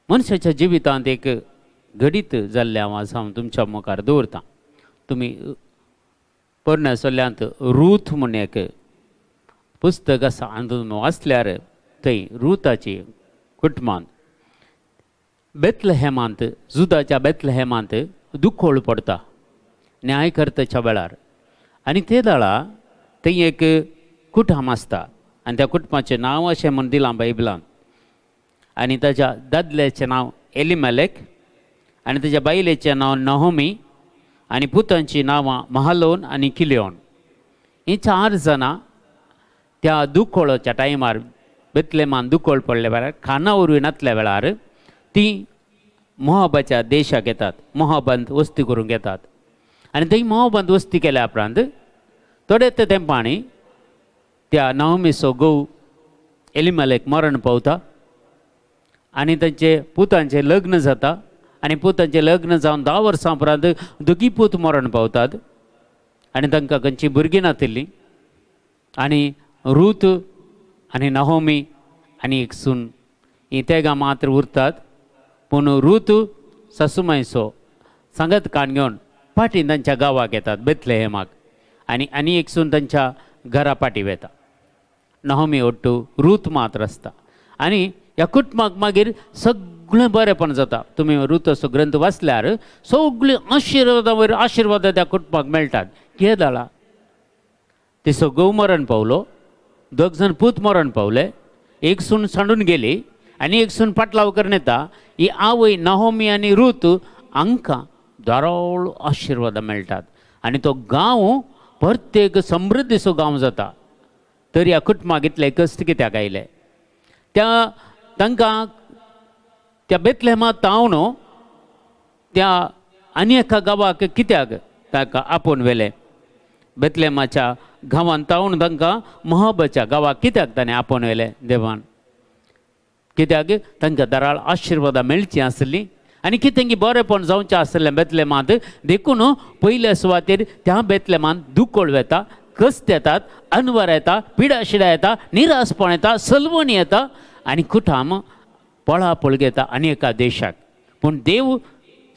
मनशाच्या जिवितांत एक घडीत जाल्लें हांव आसा, हांव तुमच्या मुखार दवरतां. तुमी पोरण्या सल्ल्यांत रूथ म्हूण एक पुस्तक आसा आनी तुमी वाचल्यार थंय रुथाची कुटुंबांत बेतलहेमांत, जुदाच्या बेतलहेमांत दुखोळ पडटा न्यायकर्त्याच्या वेळार. आनी ते वेळा थंय एक कुटुंब आसता आनी त्या कुटुंबाचें नांव अशें म्हूण दिलां बायबलान. आनी ताच्या दादल्याचें नांव एलिमलेक आनी ताच्या बायलेचें नांव नहोमी आनी पुतांचीं नांवां महालोन आनी किलियोन. हीं चार जाणां त्या दुकोळाच्या टायमार, बेतलेमान दुकोळ पडल्या वेळार, खाना वरवीं नातल्या वेळार तीं मोहाबाच्या देशाक येतात, मोहाबांत वस्ती करूंक येतात. आनी थंय मोहाबांत वस्ती केल्या उपरांत थोडे ते तेंपांनी त्या नवमीचो घोव एलिमलेक मरण पावता आनी तांचे पुतांचें लग्न जाता. आनी पुतांचें लग्न जावन 10 वर्सां उपरांत दोगी पूत मरण पावतात आनी तांकां खंयची भुरगीं नातिल्लीं. आनी रूत आनी नहोमी आनी एक सून हीं तेगां मात्र उरतात. पूण रूत सासुमायचो सांगत काण घेवन फाटीं तांच्या गांवाक येतात बेतलेहेमाक आनी आनी एक सून तांच्या घरा फाटीं वेता. नहोमी ओट्टू रूत मात्र आसता आनी ह्या कुटुंबाक मागीर सगळें बरेंपण जाता. तुमी रुताचो ग्रंथ वाचल्यार सगळीं आशिर्वादा वयर आशिर्वाद त्या कुटुंबाक मेळटात. कितें जालां, तिचो घोव मरण पावलो, दोग जाण पूत मरण पावले, एक सून सांडून गेली आनी एक सून पाटलाव करून येता. ही आवय नहोमी आनी रूत हांकां धाराळ आशिर्वादां मेळटात आनी तो गांव प्रत्येक समृद्धीचो गांव जाता. तर ह्या कुटुंबाक इतले कश्ट कित्याक आयले? त्या तांकां त्या बेतलेमा तावन त्या आनी एका गांवाक कित्याक ताका आपोवन व्हेलें? बेतलेमाच्या गांवांत तावन तांकां मोहबाच्या गांवाक कित्याक ताणें आपोवन व्हेलें देवान? कित्याक तांकां दराळ आशिर्वादां मेळचीं आसलीं आनी कितें बरेंपण जावचें आसलें बेतलेमांत. देखून पयल्या सुवातेर त्या बेतलेमांत दुकोळ वेता, कश्ट येतात, अनवर येता, पिडा शिडा येता, निरासपण येता, सलवणी येता आनी कुटाम पळापळ घेता आनी एका देशाक. पूण देव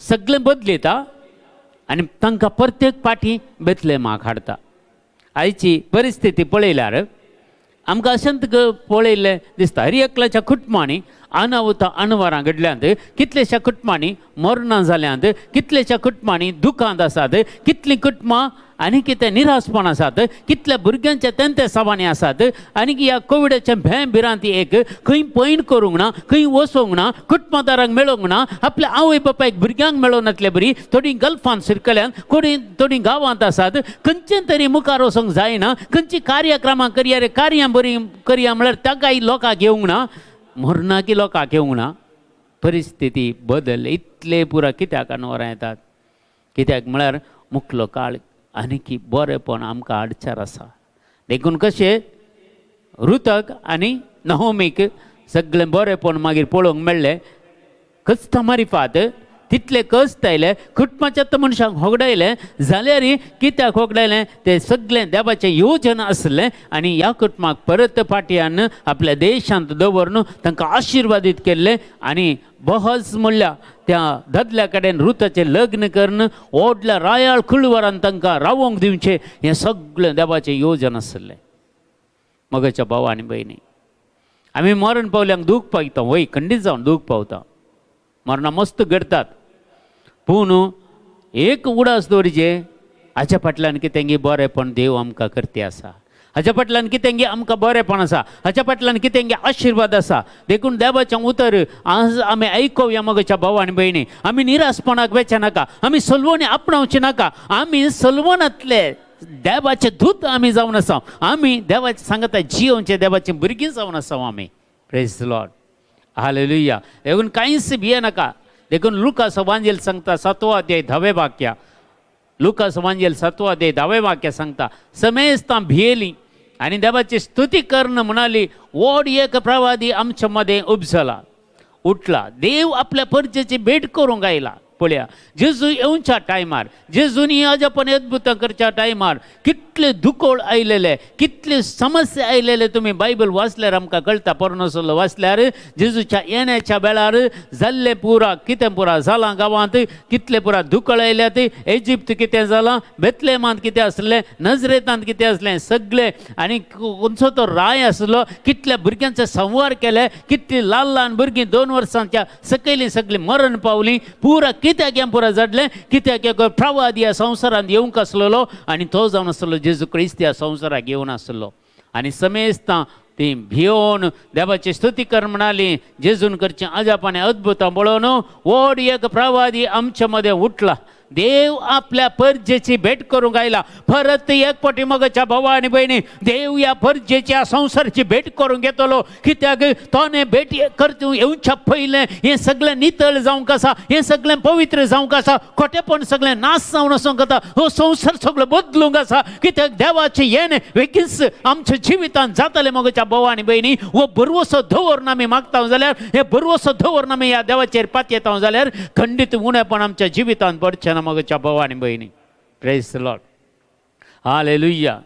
सगळें बदलयता आनी तांकां प्रत्येक पाटी बेतलेमाक हाडटा. आयची परिस्थिती पळयल्यार आमकां अशेंच पळयल्लें दिसता. हर एकल्याच्या कुटुंबांनी अनावता अणवरां घडल्यांत, कितल्याश्या कुटुंबांनी मरणां जाल्यांत, कितल्याश्या कुटुंबांनी दुकांत आसात, कितलीं कुटुंबां आनी कितें निरासपण आसात, कितल्या भुरग्यांच्या तेंते सवांनी आसात. आनी ह्या कोविडाच्या भंय भिरांती एक खंय पयण करूंक ना, खंय वचोंक ना, कुटुंबादारांक मेळोंक ना, आपल्या आवय बापायक भुरग्यांक मेळोंक नातले बरी. थोडीं गल्फांत शिरकल्यांत, कोणी थोडीं गांवांत आसात. खंयचें तरी मुखार वचोंक जायना, खंयची कार्यक्रमां करया रे, कार्यां बरीं करया म्हळ्यार ताकाय लोकांक येवंक ना, मरणाकी लोकांक येवंक ना. परिस्थिती बदल इतले पुरा कित्याक अनवरां येतात? कित्याक म्हळ्यार मुखलो काळ आनीकी बरेंपण आमकां हाडचार आसा. देखून कशें रुतक आनी नहोमीक सगळें बरेंपण मागीर पळोवंक मेळ्ळें, कश्टां मारिफात तितले कश्ट आयले, कुटुंबाच्या मनशांक होगडायलें जाल्यार कित्याक होगडायलें? तें सगळें देवाचें योजन आसलें. आनी ह्या कुटुंबाक परत फाटल्यान आपल्या देशांत दवरून तांकां आशिर्वादीत केल्लें. आनी बहस म्हणल्या त्या दादल्या कडेन रुताचें लग्न करून व्हडल्या रायाळ कुळवरान तांकां रावोंक दिवचें, हें सगळें देवाचें योजन आसलें. मगाच्या भाव आनी भयणी, आमी मरण पावल्यांक दूख पावता, वय खंडीत जावन दूख पावता, मरणां मस्त घडटात. पूण एक उडास दवरचे, हाच्या फाटल्यान कितें बरेंपण देव आमकां करती आसा, हाच्या फाटल्यान कितें आमकां बरेंपण आसा, हाच्या फाटल्यान कितें आशिर्वाद आसा. देखून देवाचें उतर आज आमी आयकोया. मगच्या भाव आनी भयणी, आमी निरासपणाक वेचे नाका, आमी सलवणी आपणावचे नाका. आमी सलवणांतले देवाचे दूत आमी जावन आसा. आमी देवाचे सांगता जियोवचे देवाचे भुरगीं जावन आसा आमी. प्रेज लॉर्ड, हालेलुया. देखून कांयच भिये नाका. देखून लुकास वांजेल सांगता सातवो अध्याय धावे वाक्य, लुकास वांजेल सातवो अध्याय धावे वाक्य सांगता, समेस्तां भियेली आनी देवाची स्तुती करून म्हणाली, व्हड एक प्रवादी आमच्या मदें उपजला, उठला, देव आपल्या परजेची भेट करूंक आयला. पळया, जेजू येवच्या टायमार, जेजून ही अजापण अद्भुतां करच्या टायमार कितले दुकोळ आयलेले, कितले समस्या आयलेले, तुमी बायबल वाचल्यार आमकां कळटा. पोरणो सल्लो वाचल्यार जेजूच्या येण्याच्या वेळार जाल्ले पुरा कितें पुरा जालां, गांवांत कितले पुरा दुकळ आयल्यात, इजिप्त कितें जालां, बेतलेमांत कितें आसलें, नजरेतांत कितें आसलें सगळें, आनी खंयचो तो राय आसलो, कितल्या भुरग्यांचे संवार केले, कितली ल्हान ल्हान भुरगीं 2 वर्सांच्या सकयलीं सगळीं मरण पावलीं, पुरा कित्याक हें पुरा जाडलें, कित्याक एक प्रवाद ह्या संवसारांत येवंक आसलेलो आनी तो जावन आसलो जेजू क्रिस्त ह्या संवसाराक येवन आसलो. आनी समेस्तां ती भियोन देवाची स्तुती कर म्हणाली, जेजून करचें अजापाने अद्भुतां पळोवन व्हड एक प्रवादी आमचे मदें उठला, देव आपल्या परजेची भेट करूंक आयला. परत एक फावटी मगच्या भावा आनी भयणी, देव ह्या परजेची, ह्या संवसाराची भेट करूंक येतलो. कित्याक तोने भेट करचूं येवच्या पयलें हें सगळें नितळ जावंक आसा, हें सगळें पवित्र जावंक आसा, खोटेपण सगळें नाश जावन वचूंक आसा, हो संवसार सगळो बदलूंक आसा. कित्याक देवाचें येणें वेगीच आमच्या जिवितांत जातलें. मगच्या भावा आनी भयणी, हो भरवसो दवरून आमी मागता जाल्यार, हे भरवसो दवरून आमी ह्या देवाचेर पातयेता जाल्यार खंडीत उणेपण आमच्या जिवितांत पडचें ना. मगच्या भावा आनी भयणी, प्रेज लॉर्ड, हालेलुया,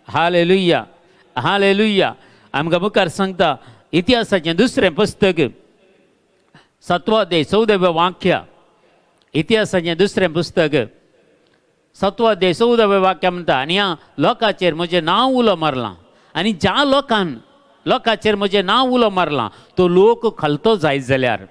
हालेलुया, हालेलुया. आमकां मुखार सांगता इतिहासाचें दुसरें पुस्तक 7वो अध्याय 14वें वाक्य. इतिहासाचें दुसरें पुस्तक 7वो अध्याय 14वें वाक्य म्हणटा, आनी ह्या लोकांचेर म्हजें नांव उलो मारलां, आनी ज्या लोकान लोकांचेर म्हजें नांव उलो मारलां तो लोक खालतो जायत जाल्यार,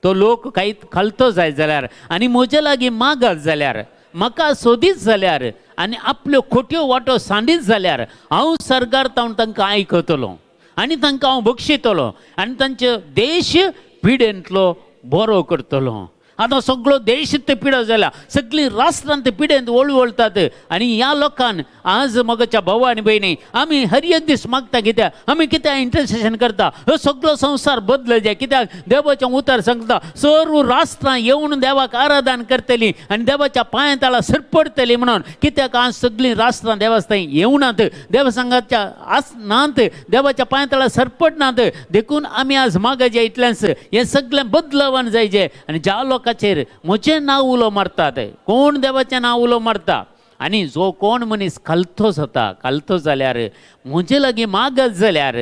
तो लोक कांय खालतो जायत जाल्यार, आनी म्हजे लागीं मागत जाल्यार, म्हाका सोदीत जाल्यार, आनी आपल्यो खोट्यो वाटो सांडीत जाल्यार, हांव सरकार तावन तांकां आयकतलो आनी तांकां हांव बक्षितलो आनी तांचे देश पिडेंतलो बरो करतलो. आतां सगळो देश ते पिडो जाला, सगळीं राष्ट्रां ते पिडेंत वळवळतात. आनी ह्या लोकान आज मगच्या भाव आनी भयणी, आमी हर एक दीस मागता. कित्याक आमी कित्याक इंटरसेशन करता? हो सगळो संवसार बदल जाय. कित्याक देवाचें उतर सांगता, सर्व राष्ट्रां येवन देवाक आराधन करतली आनी देवाच्या पांया तळा सरपडटली म्हणून. कित्याक आज सगळीं राष्ट्रां देवास्थान येवनात, देवसंघाच्या आस नात, देवाच्या पांया तळा सरपडनात? देखून आमी आज मागाचे इतलेंच, हें सगळें बदलावन जायचें. आनी ज्या लोकांचेर म्हजें नांव उलो मारतात, कोण देवाचें नांव उलो मारता आनी जो कोण मनीस खालतो जाता, खालतो जाल्यार, म्हजे लागीं मागत जाल्यार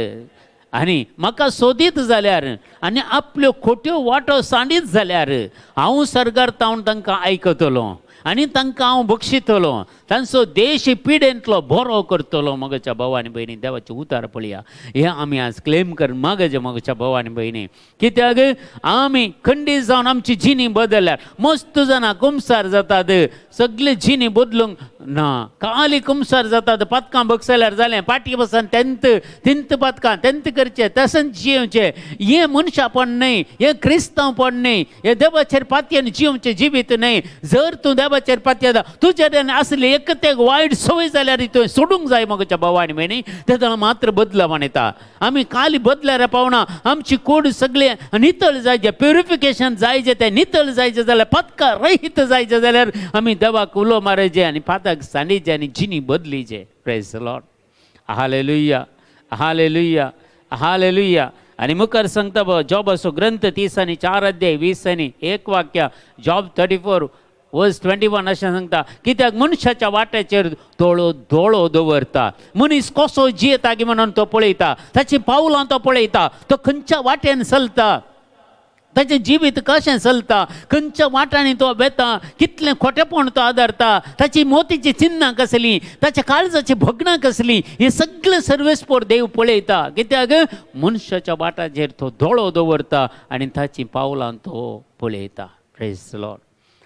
आनी म्हाका सोदीत जाल्यार आनी आपल्यो खोट्यो वाटो सांडीत जाल्यार, हांव सर्गार तावन तांकां आयकतलो आनी तांकां हांव बक्षितलो, तांचो देश पिडेंतलो बरो करतलो. मगच्या भाव आनी भयणी, देवाचें उतार पळया. हें आमी आज क्लेम कर मागचे मगच्या भाव आनी भयणी. कित्याक आमी खंडीत जावन आमची जिणी बदलल्यार, मस्त जाणां कुमसार जातात, सगळे जिणी बदलूंक ना. काली कुमसार जातात, पातकां बगसल्यार जालें, पाटी बसान तेंत तिंत पातकां तेंत करचें, तशेंच जियेवचें. हें मनशापण न्हय, हें क्रिस्तांवपण न्हय, हें देवाचेर पातयेन जियेवचें जिवीत न्हय. जर तूं देवाचेर पातयेता, तुज्या आसली एक ते वायट संवय जाल्यार तुवें सोडूंक जाय. मगच्या भाव आनी भयणी, तेन्ना मात्र बदलाव येता. आमी काली बदल्यार पावना. आमची कोड सगळें नितळ जायचें, प्युरिफिकेशन जायचें. तें नितळ जायचें जाल्यार, पातका रहीत जायचें जाल्यार आमी देवाक उलो मारायचें आनी पातक सांडीचें आनी जिणी बदलीचे. प्रेज लॉर्ड, हालेलुया, हालेलुया, हालेलुया. आनी मुखार सांगता जॉबाचो ग्रंथ 34 अध्याय 20 आनी 1 वाक्य, जॉब 34 वर्स 21 अशें सांगता, कित्याक मनशाच्या वाट्याचेर दोळो दोळो दवरता. मनीस कसो जियेता की म्हणून तो पळयता, ताची पावलां तो पळयता, तो खंयच्या वाटेन चलता, ताचें जिवीत कशें चलता, खंयच्या वाटांनी तो वेता, कितलें खोटेपण तो आदारता, ताची मोतीची चिन्नां कसलीं, ताच्या काळजाची भगणां कसलीं, हें सगळें सर्वेस्पोर देव पळयता. कित्याक मनशाच्या वाटाचेर तो दोळो दवरता आनी ताचीं पावलां तो पळयता. प्रेज लॉर्ड.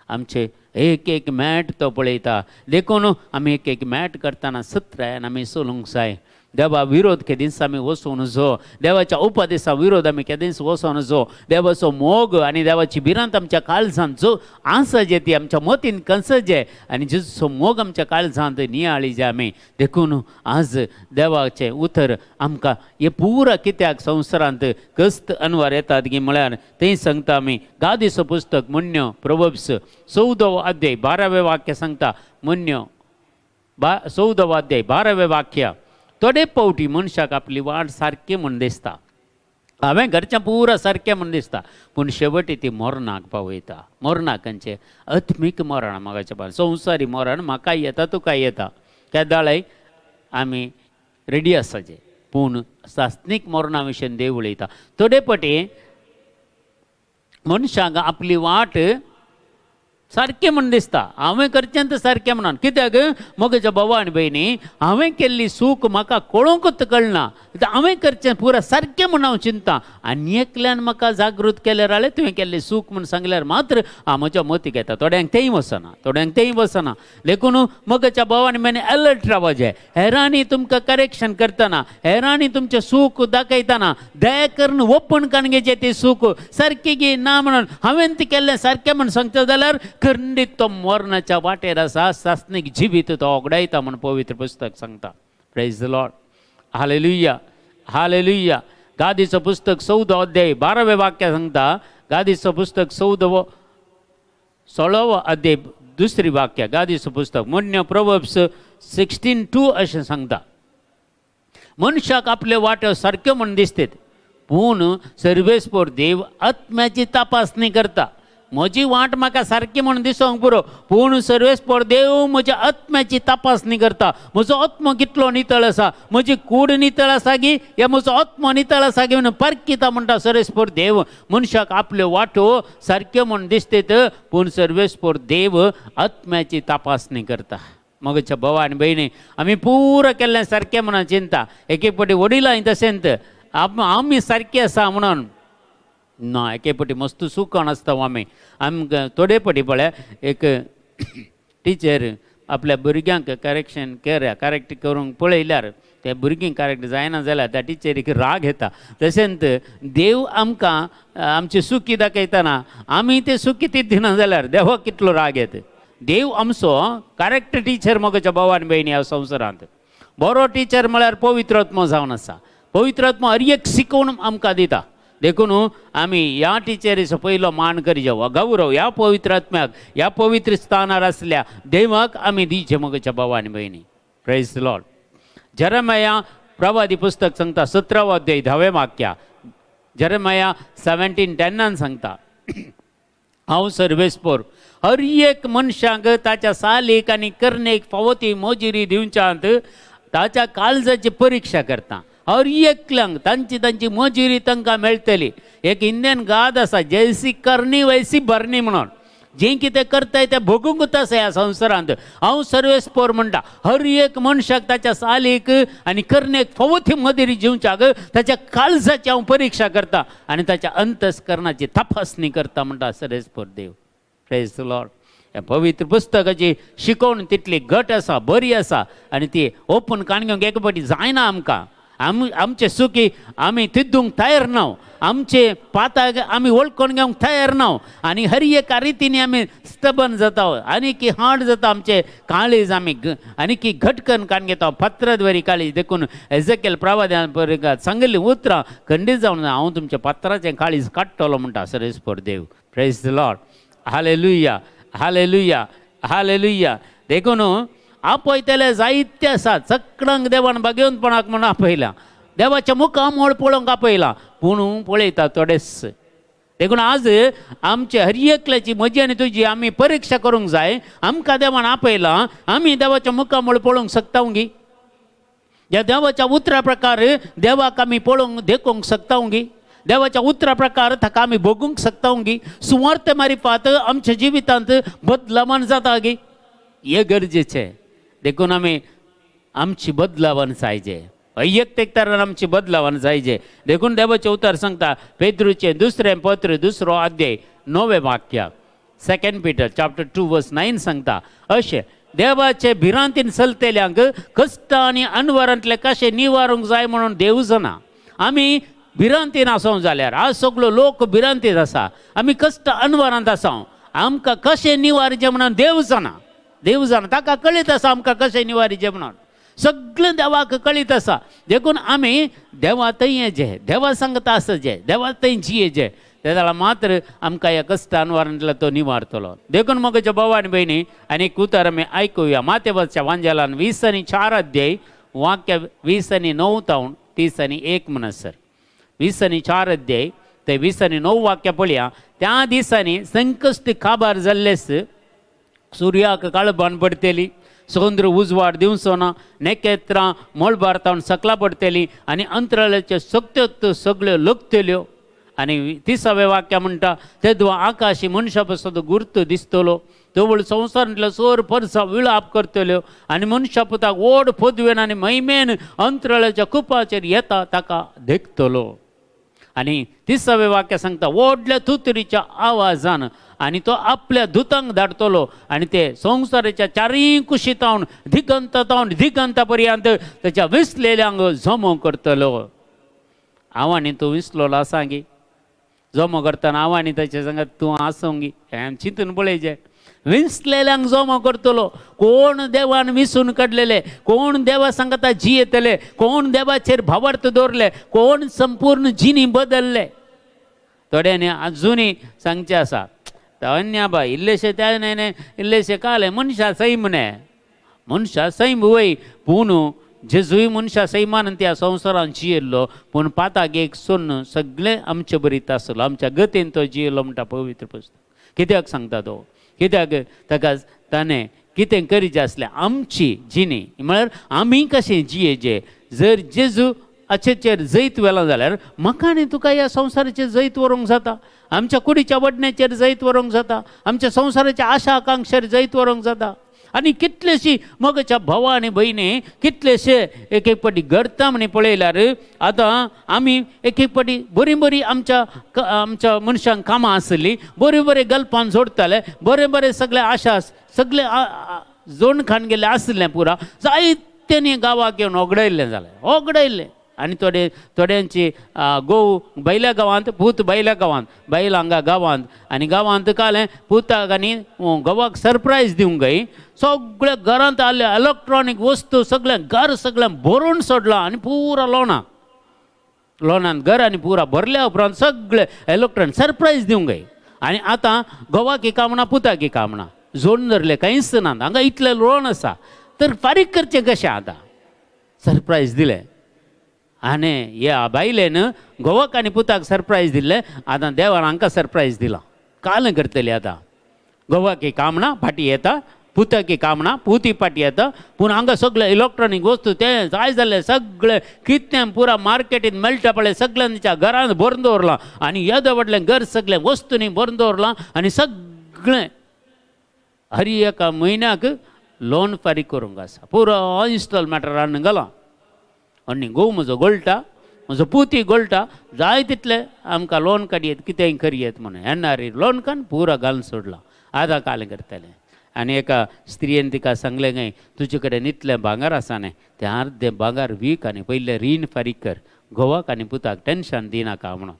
आमचे एक एक मॅट तो पळयता. देखून आमी एक एक मॅट करतना सत्रायन आमी चलूंक जाय. देवा विरोध केदींच आमी वचूं नजो, देवाच्या उपदेसा विरोध आमी केदींच वचूं नजो. देवाचो मोग आनी देवाची भिरांत आमच्या काळजांत जो आसा जे, ती आमच्या मतीन कंसजे आनी जेजूचो मोग आमच्या काळजांत नियाळी जे आमी. देखून आज देवाचें उतर आमकां हे पुरा कित्याक संवसारांत कस्त अनवार येतात की म्हळ्यार थंय सांगता आमी गादीचो पुस्तक मुन्यो, प्रोवर्ब्स 14वो अध्याय 12वें वाक्य सांगता. मुन्यो 14वो अध्याय 12वें वाक्य, थोडे फावटी मनशाक आपली वाट सारकी म्हूण दिसता. हांवें घरचें पुरा सारकें म्हूण दिसता, पूण शेवटी ती मरणाक पावयता. मरणाक खंयचें? आत्मीक मरण. म्हाका संवसारी मरण म्हाकाय येता, तुकाय येता, केदाळय आमी रेडी आसाचे. पूण सासणीक मरणा विशयन देव उलयता. थोडे पटी मनशांक आपली वाट सारकें म्हूण दिसता, हांवें करचें तें सारकें म्हणून. कित्याक म्हज्या भावा आनी भयणी, हांवें केल्ली चूक म्हाका कळोंकूच कळना, हांवें करचें पुरा सारकें म्हूण हांव चिंता. आनी एकल्यान म्हाका जागृत केल्यार जाल्यार तुवें केल्ली चूक म्हूण सांगल्यार मात्र हांव म्हज्या मतीक येता. थोड्यांक तेंय वचना, थोड्यांक तेंय वचना. देखून म्हज्या भावा आनी भयणी अलर्ट रावपाचें. हेरांनी तुमकां करेक्शन करतना, हेरांनी तुमचें चूक दाखयतना दया करून ओपन काडून घेवचें ती चूक सारकी गी ना म्हणून. हांवें ती केल्लें सारकें म्हूण सांगता जाल्यार खंडीत तो मरणाच्या वाटेर आसा, सासणीक जिवीत तो ओगडायता म्हूण पवित्र पुस्तक सांगता. Praise the Lord, hallelujah, hallelujah. गादीचं पुस्तक 14 अध्याय 12वें वाक्य सांगता. गादीचं पुस्तक 14वो 16वो अध्याय दुसरी वाक्य, गादीचं पुस्तक म्हणणे प्रोवर्ब्स 16:2 अशें सांगता. मनशाक आपले वाट्यो सारक्यो म्हूण दिसतात, पूण सर्वेस्पोर देव आत्म्याची तपासणी करता. म्हजी वाट म्हाका सारकी म्हूण दिसोंक पुरो, पूण सर्वेस्पोर देव म्हज्या आत्म्याची तपासणी करता. म्हजो आत्मो कितलो नितळ आसा, म्हजी कूड नितळ आसा गी या म्हजो आत्मो नितळ आसा गी म्हणून परकिता म्हणटा सर्वेस्पोर देव. मनशाक आपल्यो वाटो सारक्यो म्हूण दिसतात, पूण सर्वेस्पोर देव आत्म्याची तपासणी करता. मगच्या भावा आनी भयणी, आमी पुरो केल्लें सारकें म्हणून चिंता. एक एक फावटी वडिलांय तशेंच आमी सारके आसा म्हणून ना, एके फावटी मस्त सुकण आसता. आमी आमकां थोडे फावटी पळय, एक टिचर आपल्या भुरग्यांक करेक्शन केल्या, करेक्ट करूंक पळयल्यार ते भुरगीं करेक्ट जायना जाल्यार त्या टिचरीक राग येता. तशेंच देव आमकां आमची चुकी दाखयतना आमी ते चुकी ती दिना जाल्यार देवाक कितलो राग येता. देव आमचो करेक्ट टिचर. मगच्या भाव आनी भयणी, ह्या संवसारांत बरो टिचर म्हळ्यार पवित्र आत्मो जावन आसा. पवित्र आत्मो हर एक शिकोवन आमकां दिता. देखून आमी ह्या टिचरीचो पयलो मान करचो, गौरव ह्या पवित्र आत्म्याक, ह्या पवित्र स्थानार आसल्या देवाक आमी दिवचे. मगच्या भाव आनी भयणी, प्रेज लॉर्ड. जरमया प्रवादी पुस्तक सांगता, 17वो अध्याय 10वें वाक्या, जरमया 17:10 सांगता, हांव सर्वेस्पोर हर एक मनशाक ताच्या सालीक आनी करणेक फावो ती मोजिरी दिवच्यांत ताच्या काळजाची परिक्षा करता. हर एकल्यांक तांची तांची मजुरी तांकां मेळटली. एक इंडियन गाद आसा, जैसी करणी वैसी भरणी म्हणून. जें कितें करताय तें भोगूंकच आसा ह्या संवसारांत. हांव सर्वेस्पोर म्हणटा, हर एक मनशाक ताच्या सालीक आनी करणेक फावो ती मजुरी दिवच्याक ताच्या काळजाची हांव परिक्षा करता आनी ताच्या अंतस्करणाची तपासणी करता म्हणटा सर्वेस्पोर देव. प्रेज लॉर्ड. ह्या पवित्र पुस्तकाची शिकवण तितली घट आसा, बरी आसा आनी ती ओपन काण घेवंक एक फावटी जायना आमकां. आमचे चुकी आमी तिद्दूंक तयार ना, आमचे पाताक आमी वळखून घेवंक तयार ना आनी हर एका रितीनी आमी स्टबन जाता आनी की हार्ड जाता आमचे काळीज. आमी आनी की घट करून काण घेता, पत्राद्वारी काळीज. देखून एझेकेल प्रवाद्यान सांगिल्लीं उतरां खंडीत जावन, हांव तुमच्या पत्राचें काळीज काडटलो म्हणटा सर्वेस्पोर देव. Praise the Lord, hallelujah, hallelujah, hallelujah. देखून आपयतले जायते आसात. सगळ्यांक देवान भाग्यवंतपणाक म्हणून आपयला, देवाच्या मुखामळ पळोवंक आपयला, पूण पळयता थोडेच. देखून आज आमचे हर एकल्याची, म्हजी आनी तुजी आमी परिक्षा करूंक जाय. आमकां देवान आपयला, आमी देवाच्या मुखामळ पळोवंक शकता गी? ह्या देवाच्या उतरा प्रकार देवाक आमी पळोवंक देखूंक शकता गी? देवाच्या उतरा प्रकार ताका आमी भोगूंक शकता गी? सुवार्थ मारिफात आमच्या जिवितांत बदलावन जाता गी? हे गरजेचें. देखून आमी आमची बदलावन जायजे, वैयक्तीक तरान आमची बदलावन जायजे. देखून देवाचें उतर सांगता, पेद्रूचें दुसरें पत्र दुसरो अध्याय 9वें वाक्य, Second Peter chapter 2 verse 9 सांगता अशें, देवाचे भिरांतीन चलतेल्यांक कश्ट आनी अनवरांतले कशें निवारूंक जाय म्हणून देव जाणा. आमी भिरांतीन आसोंक जाल्यार, आज सगलो लोक भिरांतीन आसा, आमी कश्ट अनवरांत आसा, आमकां कशें निवारचें म्हणून देव जाणा. देव जाणा, ताका कळीत आसा आमकां कशें निवारीचें म्हणून. सगळें देवाक कळीत आसा. देखून आमी देवा थंय येचे, देवा सांगता आसचे, देवा थंय जियेचे, ते जाल्यार मात्र आमकां ह्या कश्ट अनवरांतलो तो निवारतलो. देखून म्हज्या भाव आनी भयणी, आनी एक उतर आमी आयकुया. मातेवच्या वांजेलान 20 आनी 4 अध्याय, वाक्य 20 आनी 9 तावन 30 आनी 1 म्हणसर. 20 आनी 4 अध्याय ते 20 आनी 9 वाक्य पळया. त्या दिसांनी संकश्ट काबार जाल्लेस, सुर्याक काळबान पडटली, चंद्र उजवाड दिवचो ना, नखेत्रां मळबार तावन सकला पडटली आनी अंतराळाचे सक्त्यो सगळ्यो लकतल्यो. आनी 30वें वाक्य म्हणटा, तेदवा आकाशी मनशा पासत गुर्त दिसतलो, तवळ संवसारांतलो सोर परसा विळाप करतल्यो आनी मनशा पुताक व्हड पदवेन आनी महिमेन अंतराळाच्या कुपाचेर येता ताका देखतलो. आनी 30वें वाक्य सांगता, व्हडल्या तुतरीच्या आवाजान आनी तो आपल्या दुतांक धाडतलो आनी ते संवसाराच्या चारीय कुशीतावन, दिगंतावन दिगंता पर्यंत ताच्या विसलेल्यांक जमो करतलो. हांव आनी तूं विसलोलो आसा गी? जमो करतना हांव आनी ताचे सांगात तूं आसूंक गी? हें चिंतून पळयचें. विसलेल्यांक जमो करतलो. कोण देवान विसून काडलेले, कोण देवा सांगता जियेतले, कोण देवाचेर भावार्थ दवरले, कोण संपूर्ण जिणी बदलले. थोड्यांनी अजुनूय सांगचें आसा, अन्या बाय इल्लेशे त्या न्हय, इल्लेशे काले मनशा सैम न्हय. मनशा सैम वय, पूण जेजूय मनशा सैमान त्या संवसारान जियेल्लो, पूण पाताक एक सोन्न सगळें आमचे बरीत आसलो, आमच्या गतीन तो जियेलो म्हणटा पवित्र पुस्तक. कित्याक सांगता तो? कित्याक ताका ताणें कितें करीचें आसलें, आमची जिणी म्हळ्यार आमी कशें जियेचें. जर जेजू हाचेर जैत व्हेलां जाल्यार म्हाका आनी तुका ह्या संवसाराचेर जैत व्हरूंक जाता, आमच्या कुडीच्या वडण्याचेर जैत व्हरूंक जाता, आमच्या संवसाराच्या आशा आकांक्षेर जैत व्हरूंक जाता. आनी कितलेशी मोगाच्या भावा आनी भयणी, कितलेशे एक एक फावटी घडता म्हणी पळयल्यार, आतां आमी एक एक फावटी बरीं बरीं आमच्या आमच्या मनशांक कामां आसलीं, बरीं बरीं गल्पान जोडटाले, बरें बरें सगळे आशा सगळे जोड खाण गेल्ले आसलें पुरा, जायत्यांनी गांवाक येवन ओगडयल्लें जालें, ओगडयल्लें. आनी थोडे थोड्यांची गोव बैल्या गांवांत, पूत बैल्या गांवांत, बैल हांगा गांवांत आनी गांवांत कालें पुताक आनी घोवाक सरप्रायज दिवंक गय, सगळ्या घरांत आसले इलेक्ट्रॉनीक वस्तू सगळें घर सगळें भरून सोडलां आनी पुरा लोणां लोणांत घर आनी पुरा भरल्या उपरांत सगळे इलेक्ट्रॉनीक सरप्रायज दिवंक गय. आनी आतां घोवाक काम ना, पुताक काम ना, जोडून धरलें कांयच ना, हांगा इतलें लोन आसा तर फारीक करचें कशें? आतां सरप्रायज दिलें आनी ह्या बायलेन घोवाक आनी पुताक सरप्रायज दिल्लें, आतां देवान हांकां सरप्रायज दिलां. काल करतली आतां? घोवाक काम ना, फाटी येता, पुताक काम ना, पुती फाटी येता, पूण हांगा सगळे इलेक्ट्रॉनीक वस्तू तें जाय जाल्लें सगळें कितें पुरा मार्केटीन मेळटा पळय, सगळ्यांच्या घरांत भरून दवरलां आनी येदो व्हडलें घर सगळें वस्तूंनी भरून दवरलां आनी सगळें हर एका म्हयन्याक लोन फारीक करूंक आसा, पुरो इन्स्टॉलमेंटार हाडून घालां. आनी घोव म्हजो गळटा, म्हजो पुती गळटा, जाय तितले आमकां लोन काडयेत, कितेंय करयेत म्हणून एनआरई लोन काडून पुरो घालून सोडलां. आतां काल करतलें? आनी एका स्त्रियेन तिका सांगलें गाय, तुजे कडेन इतलें भांगर आसा न्ही, तें अर्दें भांगर वीक आनी पयलें रीण फारीक कर, घोवाक आनी पुताक टेंशन दिनाका म्हणून.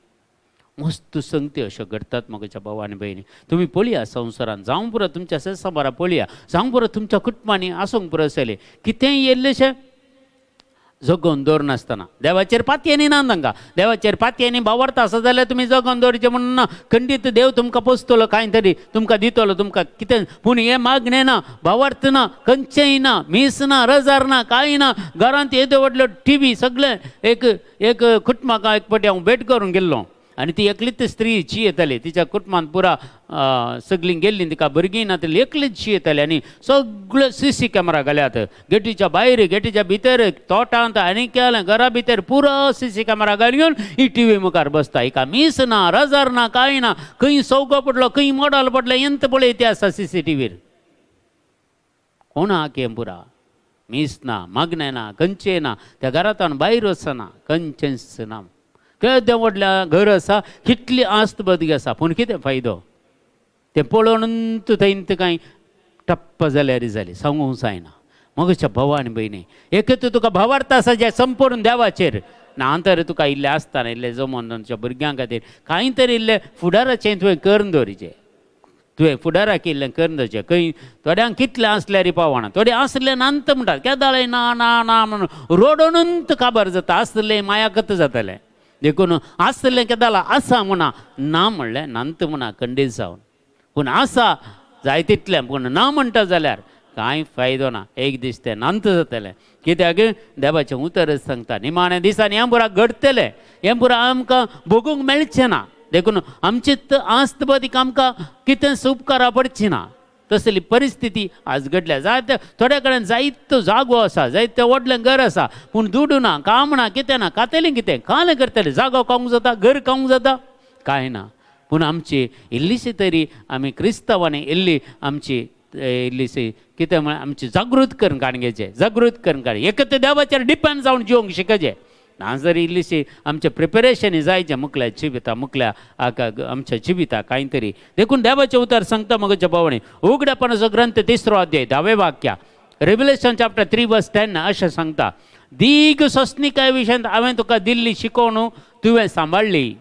मस्त संगती अश्यो घडटात. म्हज्या भाव आनी भयणी, तुमी पळया, संवसारान जावं पुरो, तुमच्या सेसाबारा पळया, जावं पुरो, तुमच्या कुटुंबांनी आसूंक पुरो आसलें कितेंय येयल्लेशें जगोवन दवरनासतना देवाचेर पातयेनी ना तांकां. देवाचेर पातयेनी भावार्थ आसा जाल्यार तुमी जगोवन दवरचें म्हणून ना, खंडीत देव तुमकां पोसतलो, कांय तरी तुमकां दितलो, तुमकां कितें. पूण हें मागणें ना, भावार्थ ना, खंयचेंय ना, मीस ना, रजार ना, कांय ना. घरांत येदो व्हडलो टिवी सगळें. एक एक कुटुंबाक एक फावटी हांव भेट करूंक गेल्लो आनी ती एकलीच स्त्री येताली. तिच्या कुटुंबांत पुरा सगळीं गेल्लीं, तिका भुरगीं ना, ती एकलीच येताली. आनी सगळे सीसी कॅमेरा घाल्यात, गेटीच्या भायर, गेटीच्या भितर, तोटांत आनी केलें घरा भितर पुरो सीसी कॅमेरा घालून ही टिवी मुखार बसता. हिका मीस ना, रजार ना, कांय ना. खंय सौगो पडलो, खंय मोडल पडलें, एंत पळय ती आसा सीसी टिवीर. कोणाक हें पुरा मीस ना, मागणें ना, खंयचें ना, त्या घरांतल्यान भायर वचना, खंयचेंच ना. केदें व्हडलें घर आसा, कितली आस्त बदगी आसा, पूण कितें फायदो? तें पळोवन थंय कांय टप्प जाल्यार जाली, सांगूंक जायना. मगच्या भावा आनी भयणी, एक तर तुका भावार्थ आसा जें संपूर्ण देवाचेर ना तर तुका इल्लें आसतना इल्लें जमोन तुमच्या भुरग्यां खातीर कांय तरी इल्लें फुडाराचें तुवें करून दवरिचें, तुवें फुडाराक इल्लें करून दवरचें. खंय थोड्यांक कितलें आसल्यार पावना, थोडे आसलें नांत म्हणटात, केदाळें ना ना ना म्हणून रोडोनूच काबार जाता, आसलें मायाकत जातलें. देखून आसलें केदाळा आसा म्हणा, ना म्हणलें नांत म्हणा खंडीत जावन, पूण आसा जाय तितलें, पूण ना म्हणटा जाल्यार कांय फायदो ना, एक दीस तें नांत जातलें. कित्याक देवाचें उतरच सांगता निमाण्या दिसांनी हें पुरा घडटलें, हें पुरा आमकां भोगूंक मेळचें ना. देखून आमची आस्त बदीक आमकां कितेंच उपकारा पडची ना. तसली परिस्थिती आज घडल्या. जायते थोड्या कडेन जायतो जागो आसा, जायते व्हडलें घर आसा, पूण दुडू ना, काम ना, कितें ना, खातलीं कितें, कालें करतलें, जागो खावंक जाता, घर खावंक जाता, कांय ना. पूण आमची इल्लीशी तरी आमी क्रिस्तांवांनी इल्ली आमची इल्लीशी कितें म्हळ्यार आमची जागृत करून काडगेचे, जागृत करून काड, एक ते देवाचेर डिपेंड जावन जिवंक शिकचें ना. जर इल्लीशी आमचें प्रिपेरेशन जायचें मुकल्या जिविता, मुकल्या आमच्या जिविता कांय तरी. देखून देवाचें उतर सांगता म्हज्या भावांनी, उगडापणाचो ग्रंथ 3रो अध्याय 10वें वाक्य, रेवलेशन चॅप्टर 3 वर्स 10 अशें सांगता, दीग सोंसणिकाय विशयांत हांवें तुका दिल्ली शिकवण तुवें सांबाळ्ळी,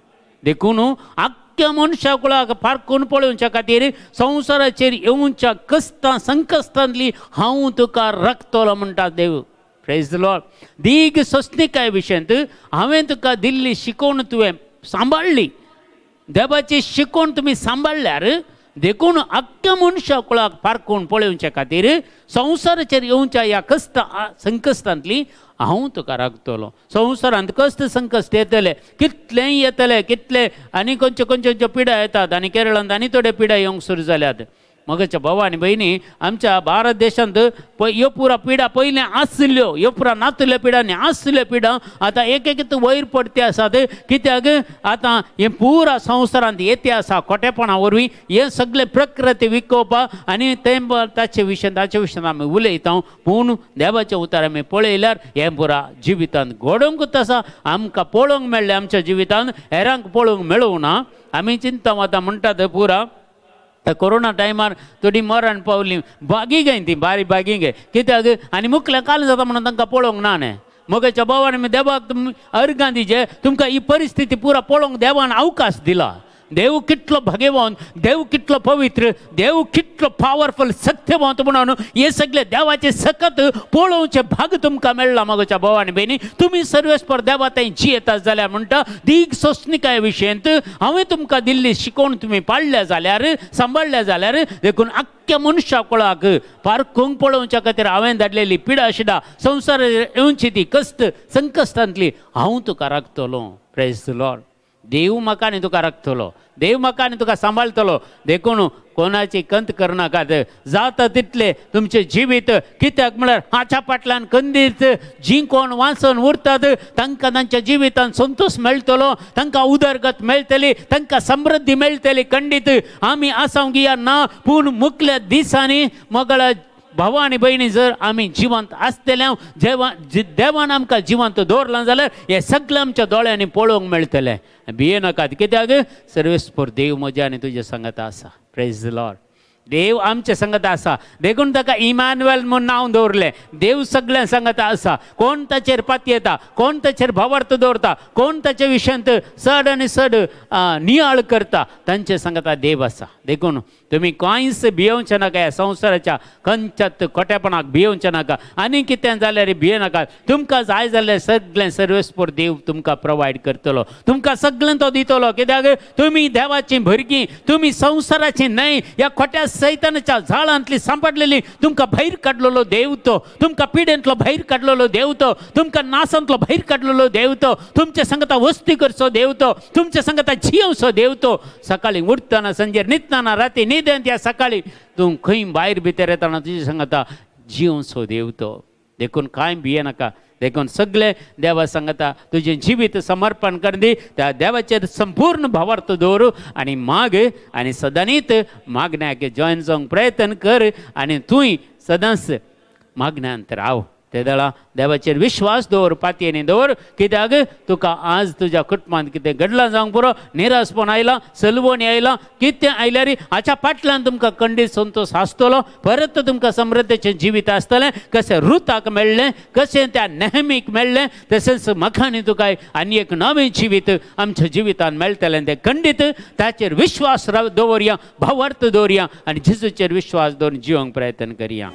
देखून आख्ख्या मनशा कुळाक पारखून पळोवच्या खातीर संवसाराचेर येवच्या कश्टां संकश्टांतली हांव तुका राखतलो म्हणटा देव. Praise the Lord. दीग सोंसणिकाय विशयांत हांवें तुका दिल्ली शिकवण तुवें सांबाळ्ळी. देवाची शिकवण तुमी सांबाळ्ळ्यार देखून आख्ख्या मनशा कुळाक पारखून पळोवच्या खातीर संवसाराचेर येवच्या ह्या कश्ट संकश्टांतली हांव तुका राखतलो. संवसारांत कश्ट संकश्ट येतले, कितलेंय येतले, कितले आनी खंयच्यो खंयच्यो पिडा येतात, आनी केरळांत आनी थोड्यो पिडा येवंक सुरू जाल्यात. मगच्या भाव आनी भयणी, आमच्या भारत देशांत ह्यो पुरा पिडा पयलीं आसल्यो, ह्यो पुरा नातल्यो पिडा आनी आसल्यो पिडा आतां एक एक वयर पडते आसात. कित्याक आतां हें पुरा संवसारांत येते आसा खोटेपणा वरवीं, हें सगळें प्रकृती विकोवपाक आनी तें ताचे विशयांत, ताचे विशयांत आमी उलयता. पूण देवाचें उतर आमी पळयल्यार हें पुरा जिवितांत घडोवंकूच आसा. आमकां पळोवंक मेळ्ळें आमच्या जिवितांत, हेरांक पळोवंक मेळूंक ना. आमी चिंता आतां म्हणटात पुरा कोरोना टायमार थोडी मरण पावली, बागी गे ती बारी बागी गे, कित्याक आनी मुखल्या काल जाता म्हणून तांकां पळोवंक ना न्ही. मगेच्या भावान देवाक अर्गां दिजे, तुमकां ही परिस्थिती पुरा पळोवंक देवान अवकाश दिला. देव कितलो भाग्यवान, देव कितलो पवित्र, देव कितलो पावरफुल, सत्यवंत म्हणून हे सगळे देवाचे सकत पळोवचे भाग तुमकां मेळ्ळा. मगोच्या भाव आनी भयणी, तुमी सर्वेस्पर देवा थंय जियेतात जाल्यार म्हणटा, दीग सोंसणिकाय विशयंत हांवें तुमकां दिल्ली शिकवण तुमी पाळ्ळ्या जाल्यार, सांबाळ्ळ्या जाल्यार, देखून आख्ख्या मनशा कुळाक पारखूंक पळोवच्या खातीर हांवें धाडलेली पिडा शिडा संवसार येवची ती कश्ट संकश्टांतली हांव तुका राखतलो. Praise the Lord. देव म्हाका आनी तुका राखतलो, देव म्हाका आनी तुका सांबाळतलो. देखून कोणाची कंत करनाकात, जाता तितलें तुमचें जिवीत, कित्याक म्हळ्यार हाच्या फाटल्यान कंदीत जीं कोण वाचून उरतात तांकां तांच्या जिवितांत संतोश मेळटलो, तांकां उदरगत मेळटली, तांकां समृद्धी मेळटली. खंडीत आमी आसावंक या ना, पूण मुखल्या दिसांनी मगळ्या भावा आनी भयणी जर आमी जिवंत आसतले, जेवा देवान आमकां जिवंत दवरलां जाल्यार हें सगळें आमच्या दोळ्यांनी पळोवंक मेळटलें. भिये नाकात, कित्याक सर्वेस्पर देव म्हज्या आनी तुज्या सांगाता आसा. Praise the Lord. देव आमचे संगत आसा, देखून ताका इमानुएल म्हूण नांव दवरलें. देव सगळ्यां संगत आसा. कोण ताचेर पातयेता, कोण ताचेर भावार्थ दवरता, कोण ताचे विशयांत चड आनी चड नियाळ करता, तांचे संगता देव आसा. देखून तुमी कांयच भियोवचें नाका, ह्या संवसाराच्या खंयच्याच खोटेपणाक भियोवचें नाका, आनी कितें जाल्यार भिये नाका. तुमकां जाय जाल्यार सगळें सर्वेस्पर देव तुमकां प्रोवायड करतलो, तुमकां सगळें तो दितलो. कित्याक तुमी देवाचीं भुरगीं, तुमी संवसाराचीं न्हय. ह्या खोट्या सैतानाच्या झाडांतली सांपडलेली तुमकां भायर काडलेलो देव तो, तुमकां पिडेंतलो भायर काडलेलो देव तो, तुमकां नासांतलो भायर काडलेलो देव तो, तुमच्या संगता वस्ती करचो देव तो, तुमच्या संगता जियोवचो देव तो. सकाळी उठतना, संजेर न्हिदतना, राती न्हिदेंत या सकाळी तूं खंय भायर भितर येतना तुजे संगता जियोवचो देव तो. देखून कांय भिये नाका. देखून सगळे देवा सांगता तुजें जिवीत समर्पण कर दी, त्या देवाचेर संपूर्ण भावार्थ दवर आनी माग, आनी सदांनीत मागण्याक जॉयन जावंक प्रयत्न कर, आनी तूंय सदांच मागण्यांत राव. ते दळा देवाचेर विश्वास दवर, पातयेनी दवर. कित्याक तुका आज तुज्या कुटुंबांत कितें घडलां जावंक पुरो, निराशपण आयलां, सलवणी आयलां, कितें आयल्यार हाच्या फाटल्यान तुमकां खंडीत संतोश आसतलो, परत तुमकां समृद्धीचें जिवीत आसतलें. कशें रुताक मेळ्ळें, कशें त्या नेहमीक मेळ्ळें, तशेंच म्हाका आनी तुका आनी एक नवें जिवीत आमच्या जिवितान मेळटलें. तें खंडीत ताचेर विश्वास दवरया, भावार्थ दवरया आनी जेजूचेर विश्वास दवरून जिवंक प्रयत्न करया.